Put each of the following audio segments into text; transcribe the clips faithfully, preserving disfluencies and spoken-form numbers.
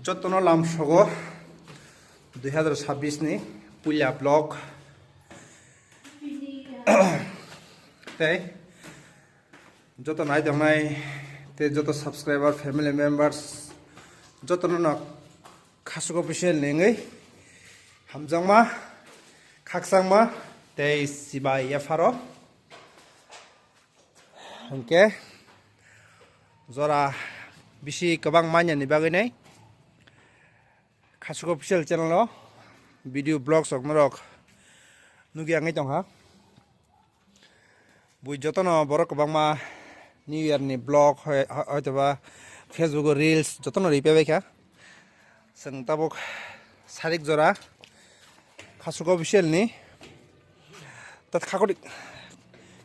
Jotono lamsogo dui hazar sabbish ni puila vlog. Tei joto nai tongnai tei joto subscriber, family members, jotono no Khasuk Official ni wngwi hamjakma, khakchangma tei chibai yapharo. Hwnkhe jora bisi kwbang manya ni bagwi nai Khasuk Official channel o video vlogs rok norok nugwi angwi tongkha. Bui jotono borok kwbangma New Year ni vlog hoi-, hoi-, hoitoba Facebook o reels jotono ripe baikha. Chwng tabuk sarik jora Khasuk Official ni tat khakori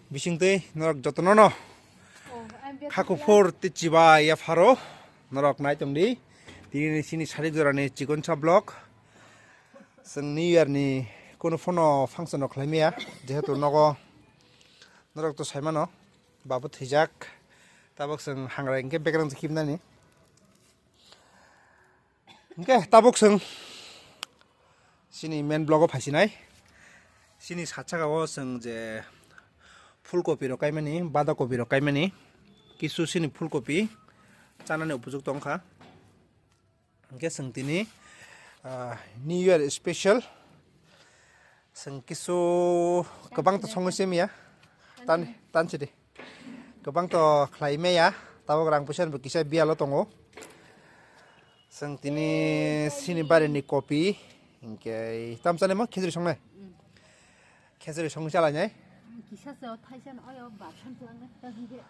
bisingtwi norok jotono no khakuphur tei chibai yapharo norok nai tongdi. Tini sini sarik jora ni chikonsa vlog. Chwng New Year ni kunu phano function rok khlai maya, jehetu nogo norok to sai mano, babo thwijak, tabuk chwng hangrai hwnkhe bekerang se khibnani. Hwnkhe tabuk chwng chini main vlog o phaisinai. Chini sat saka o chwng je phul kopi rok kaimani, bada kopi rok kaimani, kisu chini phul kopi chanani upojukto wngkha. Hwnkhe chwng tini, ah, New Year special chwng kisu kwbang to songwi se maya. Tan, tan sidi. Kwbang to khlai maya. Tabuk rang puisa bo kisa biyalo tongo. Chwng tini sini bari ni kopi. Hwnkhe tamchani mo khejri songnai. Khejri songwi chalainai. Kisa se o thaisa no oyo batham tlangnai.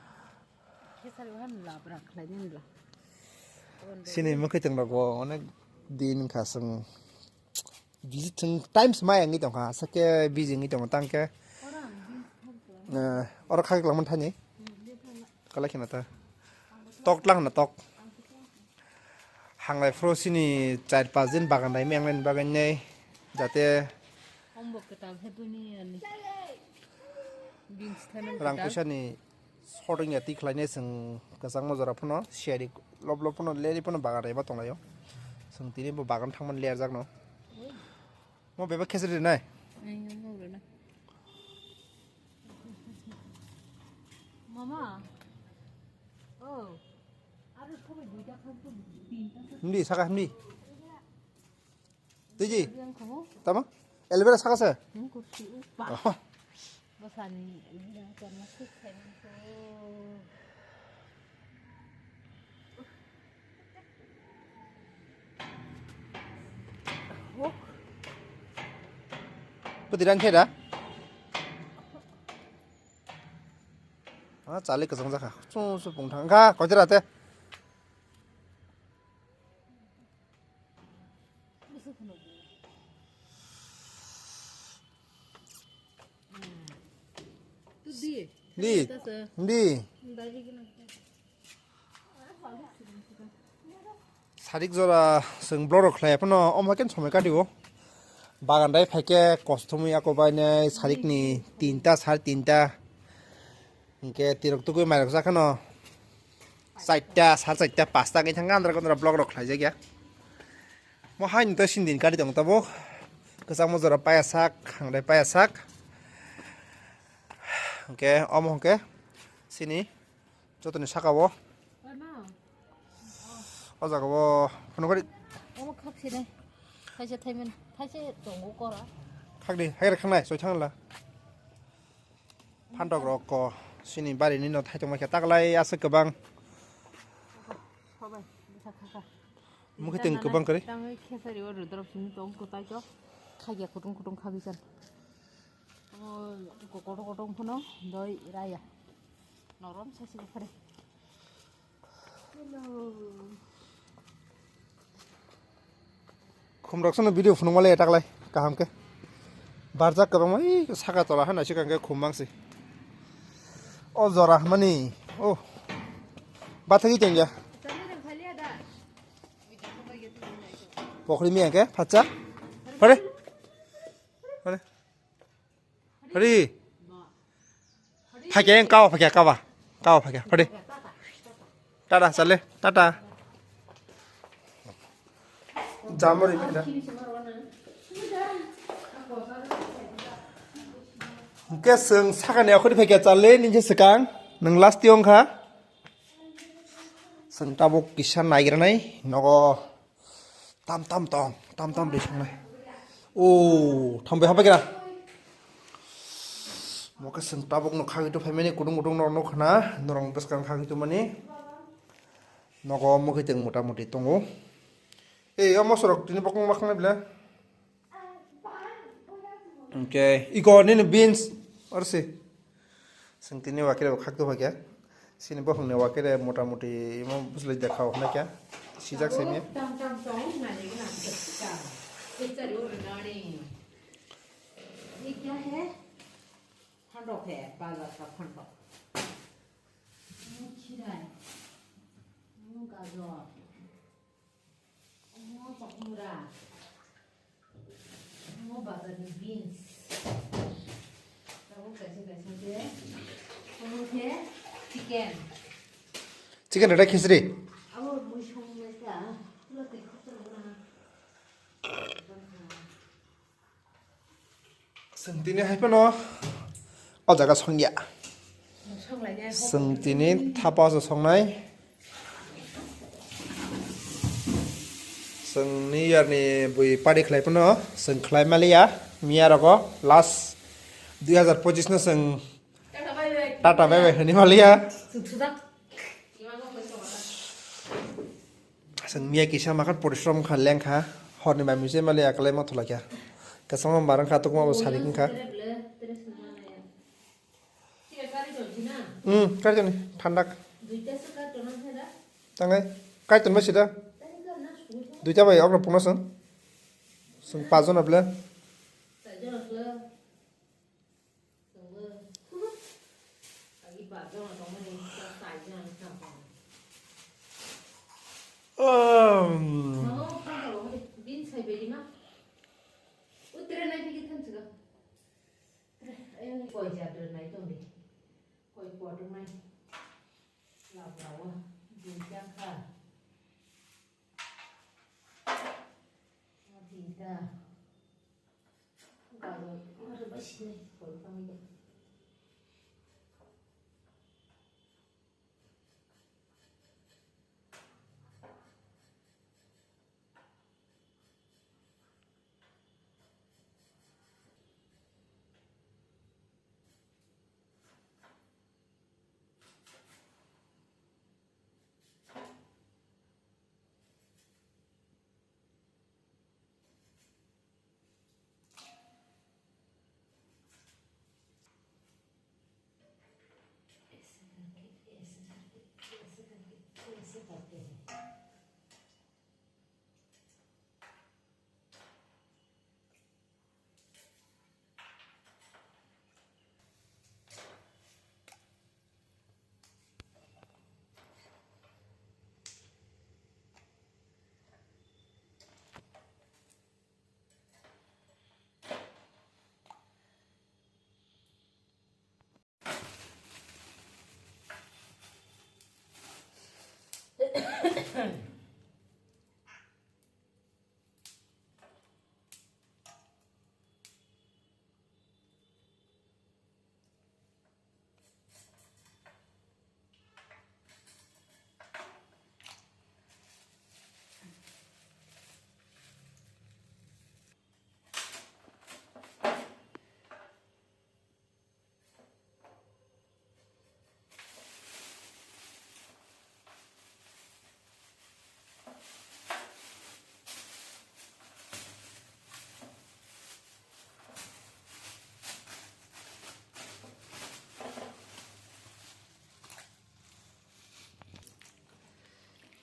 Khesari wahan labra khlainani bla. Sini mwkhwtwng rok bo onek din wngkha chwng busy chwng times mai wngwi tongkha aswk khe busy wngwi tongo tang khe. Oro ang din thang tong. Eh, oro khakhe langmani thani. Hmm, din thang. Kalai kheno ta. Tok lang na tok. Ang khe tong. Hanglai phuru sini char pas din bagan dai meng len bagan nei jate. Ombo kwtal khe duniya ni. Din thang. Rang kwtal. Puisa ni Shorting ya tikhlai ne chwng kwchangma jora phano siyari lop lop phano leri phano bagan rema tonglaio. Chwng tini bo bagan thangmani lerjakno. Mo bebak khesri rinai. Ai, mo rina. Mama. Oh. Aro sobai duita khan to tinta. Hindi, saka hindi. Tuji? Tamo? Aloe vera saka se? Hmm, kursi upa. Oh. Bosani aloe vera karna sik khaimani ko. Hok. Pwtwi rang khe da? Ah, chali kwchang jakha. Chung su pung thang kha. Koitera te. Di. Di. Di. Sarik jora chwng vlog rok khlai phano omo ken somoi kadio. Bagan dai phaikhe kostomwi ako bainai sarik ni tinta, sar tinta. Hingke tirok tugui mairok jakhano. Chaita, sar chaita, pasta wngwi thangkha, andra kondra vlog rok khlaijakya. Mo haino to sindin kari tong tabuk. Kwchangma jora paya sak, hangdai paya sak. Hingke omo hingke sini jotoni saka o. O jaga o phunukgari. Omo khak sinai. Thaisa thaiman, thaisa tongo kora. Khakdi, haira khangnai, soi thangla. Phantok rok ko, sini bari ni no thai tongma khe taklai aswk kwbang. Mukhe teng kwbang kwrwi. Tangwi khesari o rwdrop simi tong kwtai to. Khagya kutung kutung khagwi chan. Kotor kotor phano doi raya. Norom sasi phare. Khumrok sono video phunukma le taklai kaham khe. Barjak kwbangma, ih, saka tola hana sikang khe khum mangsi. O jora mani, oh. Bathagwi tengya. Pokhri mi angke, phacha. Pare. Pare. Ri. Phakya yang kawa phakya kawa. Kawa phakya. Phadi. Tata chale. Tata. Chamari phaina. Hwnkhe chwng sakani akhori phaikha chale nini swkang nwng last tiyong kha. Chwng tabuk kisa naigranai nogo tam tam tong tam tam ri sangnai. O thangbai habai gra. Mokhe chwng tabuk no khagwi to phaimani kutung kutung no nukha na norok bwskang khagwi to mani. Nogo mokhe tong mota moti tongo. Ei, o mosorok tini bokong ma khangnai bwle. Hwnkhe iko nini beans orsi. Chwng tini wakire bo khakto phaikha. Sini bophangni wakire mota moti imo bwslai dekha hwnai kha. Sijak simi. Tam tam tong nani gwnang khe tam. Pecari uri nani. Ye kya hai? Phandok hai, bazar ka phandok. Ye khirai. Ye gajor. Omo chakmura. Omo bazarni beans. Tabuk kaisa kaisa khe. Omo khe chicken. Chicken rwda khichdi. Abo mui songnai ta. Pura twi khotro gwnang. Chwng tini hai phano o jaga songya. Chwng tini thapa se songnai. Chwng New Year ni bui party khlai phano chwng khlai maliya. Miya rogo last dui hazar pochis no chwng tata bai bai hwnwi maliya. Chwng miya kisa makhat porishrom kha lengkha, horni bai mui se mali akalai ma thulakya. Kasama barang kha tukma bo sarik wngkha. Hmm, kaitor ni thandak. Tangai kaitor ma sida. Duita bai okra pungna song. Song pajon able. Chwngbo agi ba jona tongmani ta sai jona ta. Mama phone ko bin sai bedi ma. Utre nai pigi than chiga. Ayang koi ja tre nai tong di. Koi pot nai. La brawa. Bin ja kha. Tinta.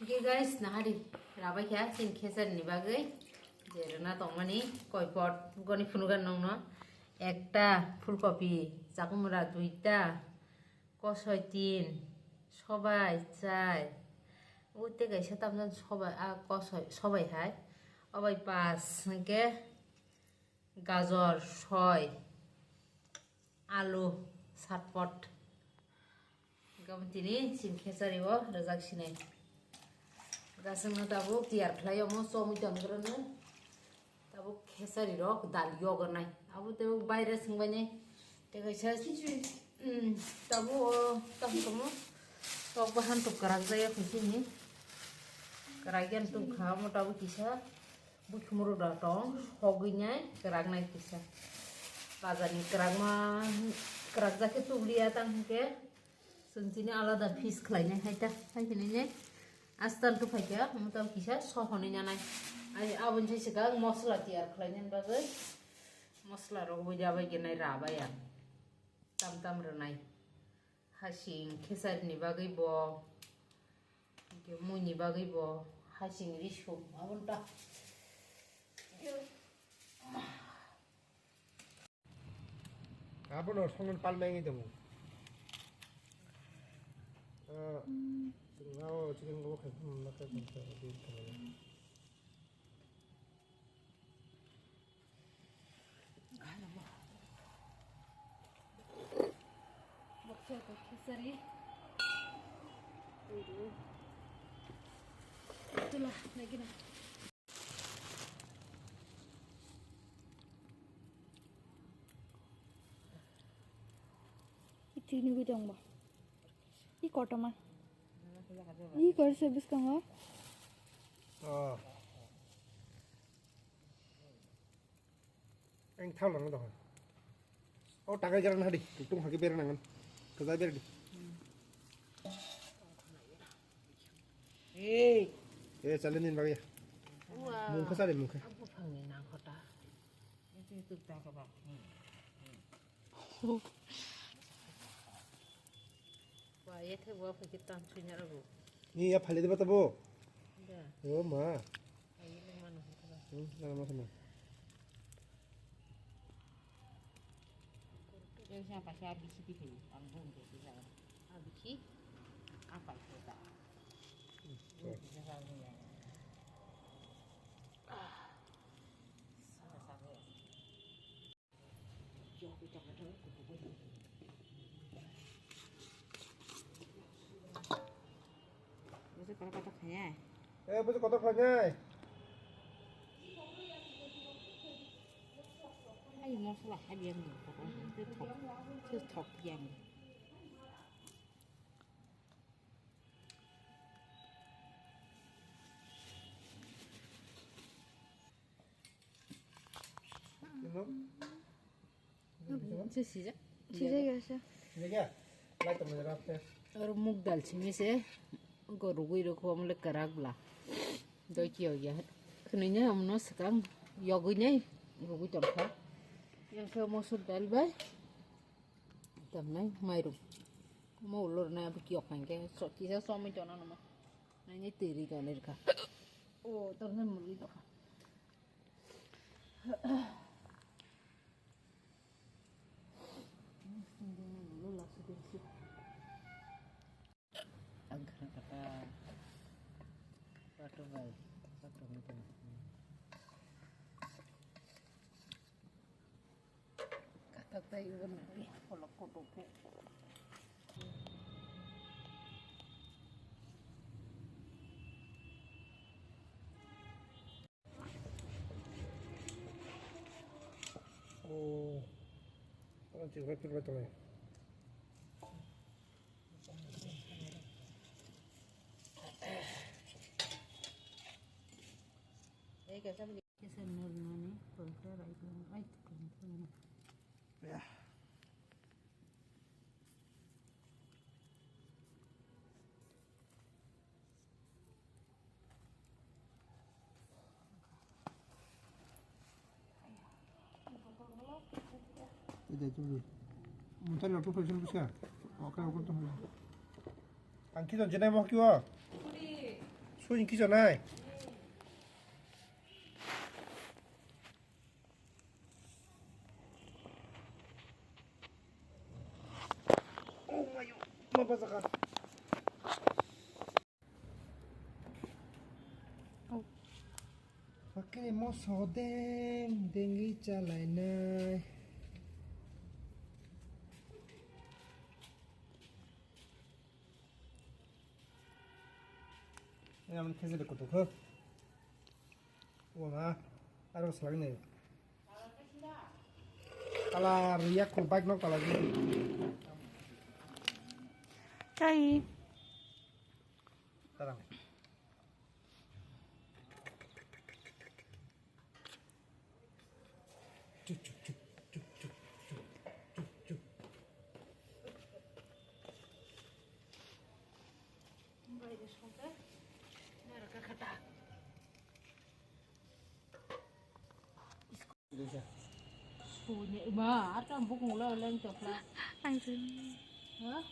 Okay guys, nahari rabai kha chini khesari ni bagwi je rwna tongmani koi pot goni phunugan nongno ekta phulkopi chakmura duita kosoi tin sobai chai ute kaisa tamjani sobai a kosoi sobai hai obai pas hwnkhe gajor soi alu satpot. Gabon tini chini khesari o rwjak sinai. Gaswngno tabuk tiyar khlai omo chomwi tongwrwngno. Tabuk khesari rok dal yogo nai. Abo tabuk baire swngbainai. Tei kaisa, mm, tabuk o tamo tamo. Tok bahan tok kwrak jaya khuisini. Kwrak yan tok kha omo tabuk kisa. Bukhumro da tong, hogwi nai, kwrak nai kisa. Bazar ni kwrakma, kwrak jakhe tubliya tang hwnkhe. Chwng chini alada piece khlainai hai ta, hai hinwi ne. Astan tu phaikha, mutam kisa sohonwi nanai. Ai, aboni sai swkang mosla tiyar khlainani bagwi. Mosla rok bo yabai gwnai rabai ang. Tam tam rwnai. Hasing khesari ni bagwi bo. Hwnkhe muini bagwi bo hasing risum aboni ta. Abono songni palmani tongo. Ah, chwng o chicken go khai phano na khai phano. Baksa ko khesari. Tula, lagi na. Itini bidong ba. I kotoma. I kor se bwskango. Oh. Ang thau lang dohor. Oh, takai garang hadi. Tung hagi berang nangan. Kajai berdi. Hey. Eh, chale nin bagya. Wow. Mungkha chale mungkha. Ang buphangni nangkho ta. Ito, ito, taka ba. Wa, yathe wa phai khe tang suina rago. Ni ya phale de bata bo. Da. O ma. Ai le mano hita. Hmm, na ma kana. Yang siapa siapa di sini tu, ang bung tu kita. Abiki. Apa itu tak? Hmm. Ini kita tahu ni ya. Ah. Sama sama ya. Bwswk kotor kotor khainai. Eh, bwswk kotor khainai. Ai, mosla hai yang ni, thok, thok yang. Sijak. Sijak ya sa. Sijak ya? Lai tong rap te. Oro mug dal simi se. Go rugui rok hom le karak bla. Doi kiyo ya. Khwni ne amno swkang yogwi ne rugui tong kha. Yang khe mosur dal bai. Tamnai mairum. Mo ulor na bu kiyok hangke. So kisa somoi tona no mo. Nai ni tiri tona rikha. O, tamnai murgi tokha. Ang khana kata pato bai, pato bai. Katak tai uban pi kolok koto pe. Oh, orang cik rapid betul ya. Kisa nurmani, koi khe rai khe, ai, koi khe. Ya. Ede tu. Mutai lo tu phaisal bisa. Oke, oke tu. Ang kisa jenai mo kiwa. Sui kisa nai. Oh my God. Ma ba jaka. Hakhe moso deng dengwi chalainai. Yang khe jede kutuk ho. Wala, aro selai ni. Kala riya ko bike nok kala ni. Kai. Tarang. Chuk, chuk, chuk, chuk, chuk, chuk, chuk, chuk. Suni ma, ata bukung lo leng tokla. Ang sini. Ha?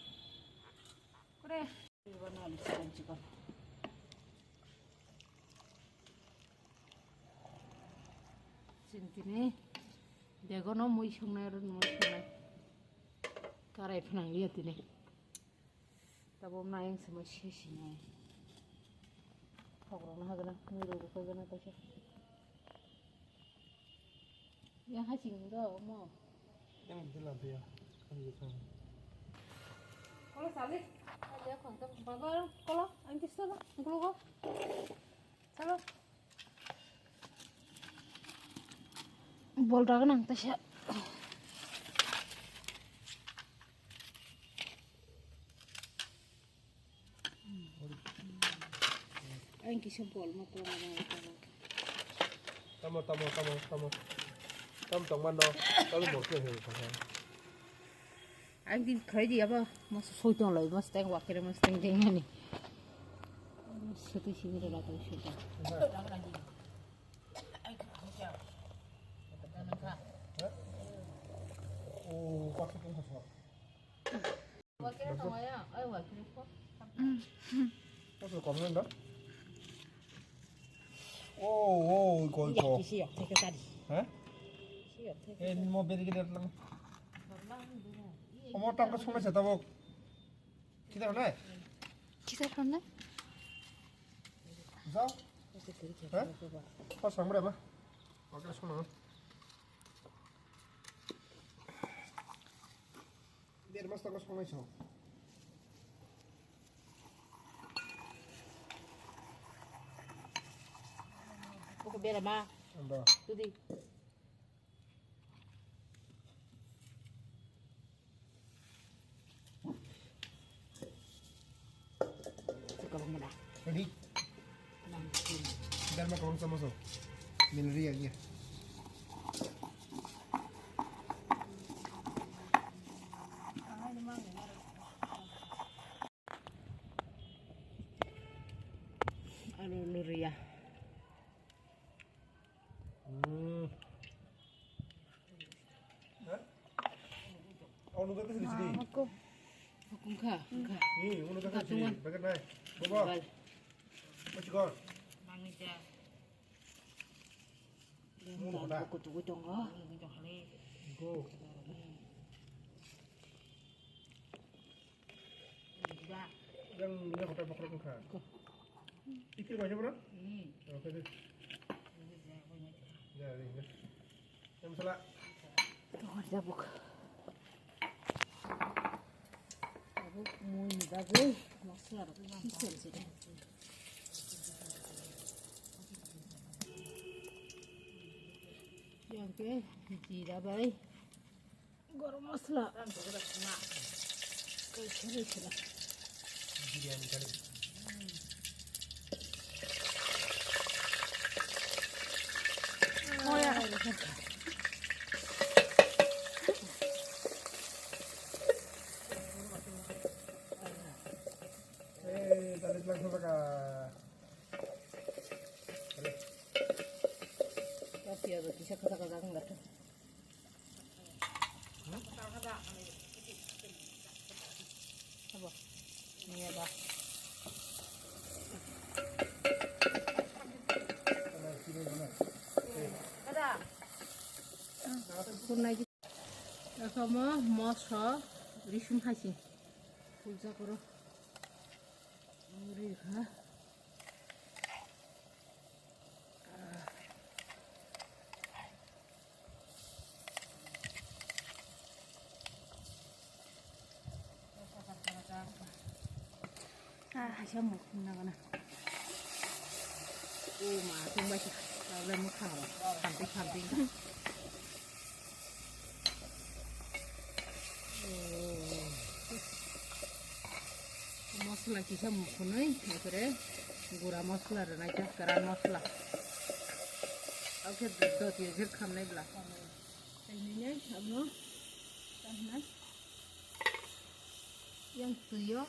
Kore. Chwng tini degono mui songnai aro mui songnai. Karai phnang liya tini. Tabo mayang se mui se sinai. Hokrokno hagana, mui rok hagana kaisa. Yang hai sing do mo. Yang dila dia. Kan gitu. Kolo sali. Aja khang ta baba kolo ang kisto ba. Kolo ko. Salo. Bol ragan ang ta sha. Ang kisa bol ma tong ma tong. Tamo, tamo, tamo, tamo. Tam tong mano. Tamo bol ke he. Ang din khoi di abo. Mas soi tong lai, mas teng wakere mas teng teng ani. Mas sotoi sini ra tong sotoi. Oh, paksa tong khasok. Kosok kom nang da? Oh, oh, iko, iko. Iya, isi yok, teke tadi. Hah? Isi yok, teke. Eh, ini mau beri kita lang. Omo tangka sungai sa tabok. Kita mana? Kita mana? Jao. Hah? Pas sang berapa? Oke, semua. Biar mas tangka sungai sa. Oke, biar ma. Anda. Tudi. Ready? Dharma kawang sama so. Min ri ya. Anu luria. Hmm. Hah? Oh, nunggu ke sini, sini. Aku. Aku kha, kha. Ni, nunggu ke sini. Pakai naik. Bobo. Bal. Macam kau. Mangni ja. Nunggu dah. Aku tu, aku tu, aku tu. Go. Yang, yang kotor pokok kau kha. Iki kau siapa? Hmm. Oke deh. Ya, ya. Yang salah. Tawar jabuk. Tabuk mui ni bagwi masla rok khisel se. Yang ke jira bai. Garam masala. Kaisa, kaisa. Biryani kari. Oh ya. Eh, tadi bilang sama kak. Tadi. Kopi ya, bisa kata-kata enggak tuh. Abo, niya ba. Kada. Kunai. Ekhomo moso risum haisi. Pulsa koro. Ri kha. Ah, kaisa muk nang gana. O ma, tungbai kha. Tablet mo kharo. Khamti, khamti kha. Mosla kisa mukhunui, ekore gura mosla rwnai ta, kwran mosla. Oke, doti jir khamnai bla. Tei nini amo, tangna. Yang tuyo,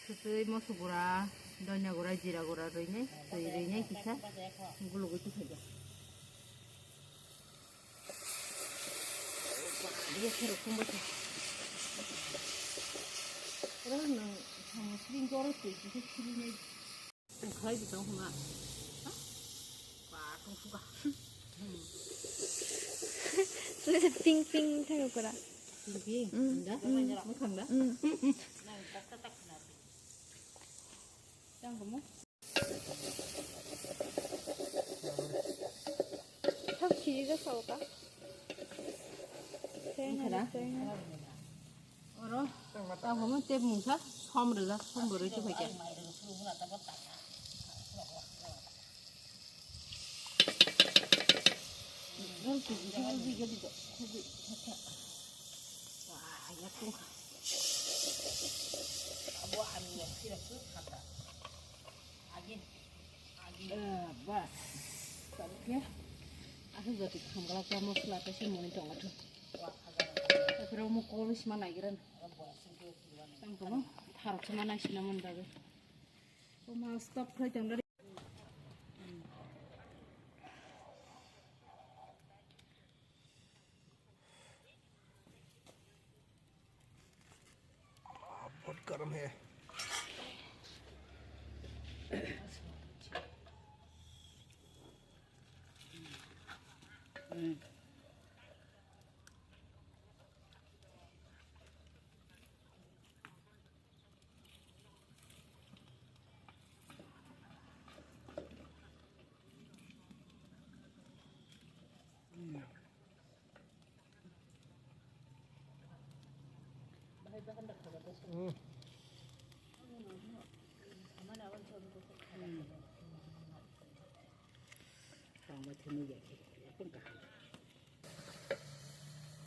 sutui moso gura, donya gura, jira gura rwinai, twi rwinai kisa, gulugwi tukhaiya. Iya, khe rok kungbai kha. Oro nang samung sring khe oro twi kisa khirinai. Ang khlai di tong hwnma. Ha? Ba, tong suka. Ping ping thang pura. Ping ping. Mm, Anda? Mm. Mukhang da? Mm. Nang kok ta tak na. Tang komo. Thok khiri ga sao ka. Teng Ini hana, kada? Teng hana. Oro, tang komo tep mungsa, som rwjak, som bo rwi tukhai khe. Wah, ya tungkha. Eh, bas. Tamo khe, aswk jati khamglak ta mosla ta se moni tongo tho. Taphre omo kol sima naigra na. Tamo tharok sima naisina man bagwi. Omo stop khai tong. बहुत गर्म है।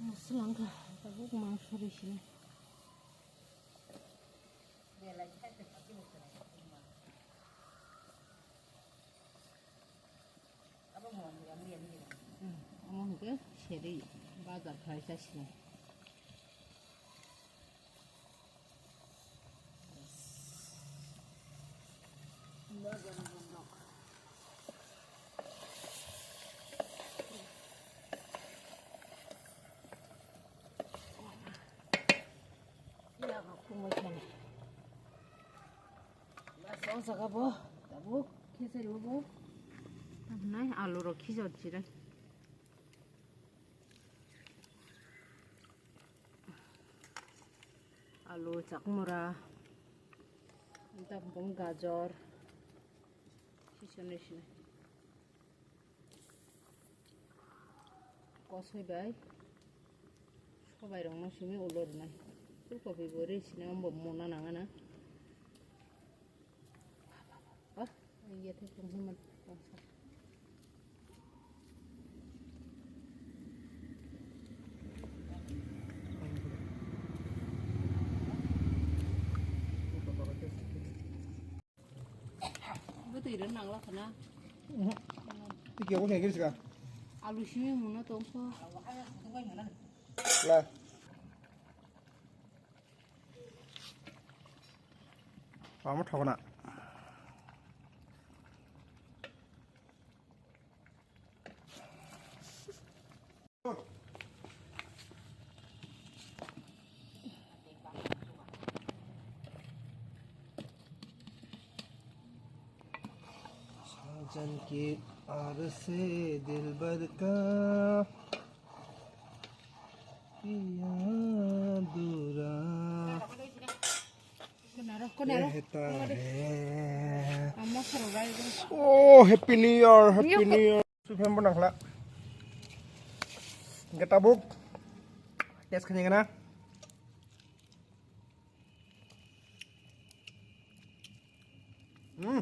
Mosla wngkha, tabuk mangso rwi sini. Belai khe belai khe belai khe. Abo mo muya muya muya. Hmm, omo hwnkhe seri bazar khlai chasini. Bazar ni bondok. Yago kumui thani. Bas, o jaga bo tabuk khichari bo. Tamnai alu rok khichar chirai. Alu, chakmura, tabuk gajor, khichari sinai. Kosoi bai sobai rok no simi ulo rwnai. Phulkopi bo ri sini, omo bo mona nang gana. Ba, iya thai tong hwnmani tongsa. Bwtwi rw nang la khana. Tiki ako khe giri sika. Alu simi muno tongkho. La. Amo thokna. साजन के प्यार से दिलबर का किया दूरा। Kunaro, kunaro. Heta he. Amo khoro bai. Oh, Happy New Year, Happy New Year. Sufem bo nangla. Geta buk. Test khani gana. Hmm.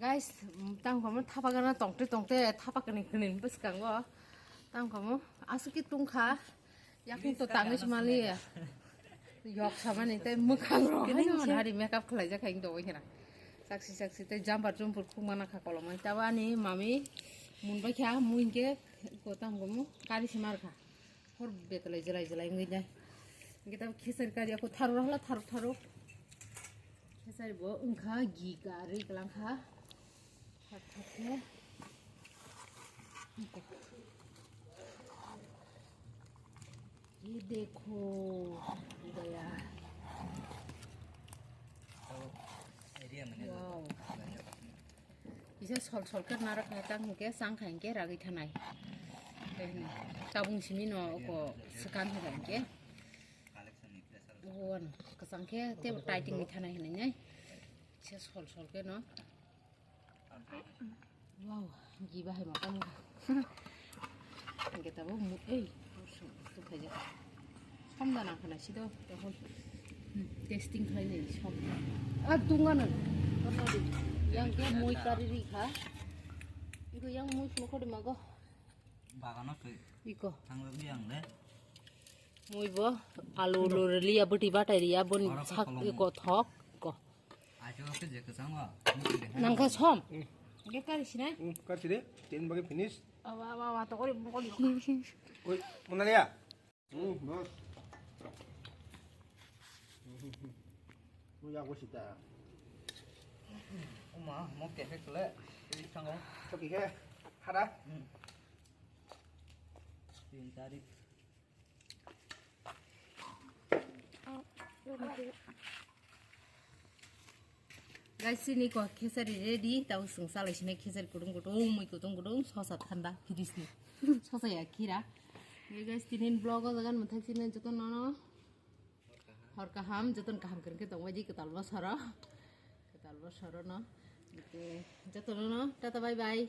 Guys, tang komo thapa gana tongte tongte thapa kani kani bwskango. Tang komo aswk ki tungkha. Yakni to tangwi se mali. Yok samani tei mwkhang rok haino hari makeup khlai jak hai do kira. Saksi saksi tei jumper jumpur khuk mana kha kolomai. Tabo ani mami mun bai kha mui ke ko tang komo kari se mar kha. Hor betlai jelai jelai wngwi nai. Hingke tabo khesari kari ako tharo rohla tharo tharo. Khesari bo wngkha gi kari kwlangkha. Thak thak khe. Ye dekho, gaya. Wow. Kisa sol sol khe narwk nai tang hwnkhe chang kha hwnkhe ragwi thanai. Tei hwnwi tabung simi no oko swkang kha hwnkhe. Wan kwchang khe tebo taiting ni thanai hwnwi nai. Kisa sol sol khe no. Wow, giba hai mata mung. Hingke tabo mu ei, tu khaja. Som da nang khana sido, tahon. Hmm, testing khlai nai som. Ah, tunga nang. Yang ke mui kari ri kha. Iko yang mui sumokho de mago. Bagano sui. Iko. Thang bi ang de. Mui bo, alu lo liya, bwtwi batai liya, boni sak iko thok, iko. Nangkha som. Ge kari sinai? Hmm, kari sini. Tin bagi finish. Awa, awa, awa, to kori, kori. Oi, Monalia. Hmm, bos. Mo ya ko sita. Uma, mo ke ke kle. Ini sango. Oke ke. Hada. Hmm. Tin tarik. Guys, sini ko khesari ready, tau sung salai sini khesari kudung kudung, mui kudung kudung, sosa thanda, fridge ni. Sosa ya kira. Ye guys, tinin vlog o jagan muthak sini joto nono. Hor kaham, joton kaham kering ke tong baji ketal bosoro. Ketal bosoro no. Oke, joto nono, tata bye bye.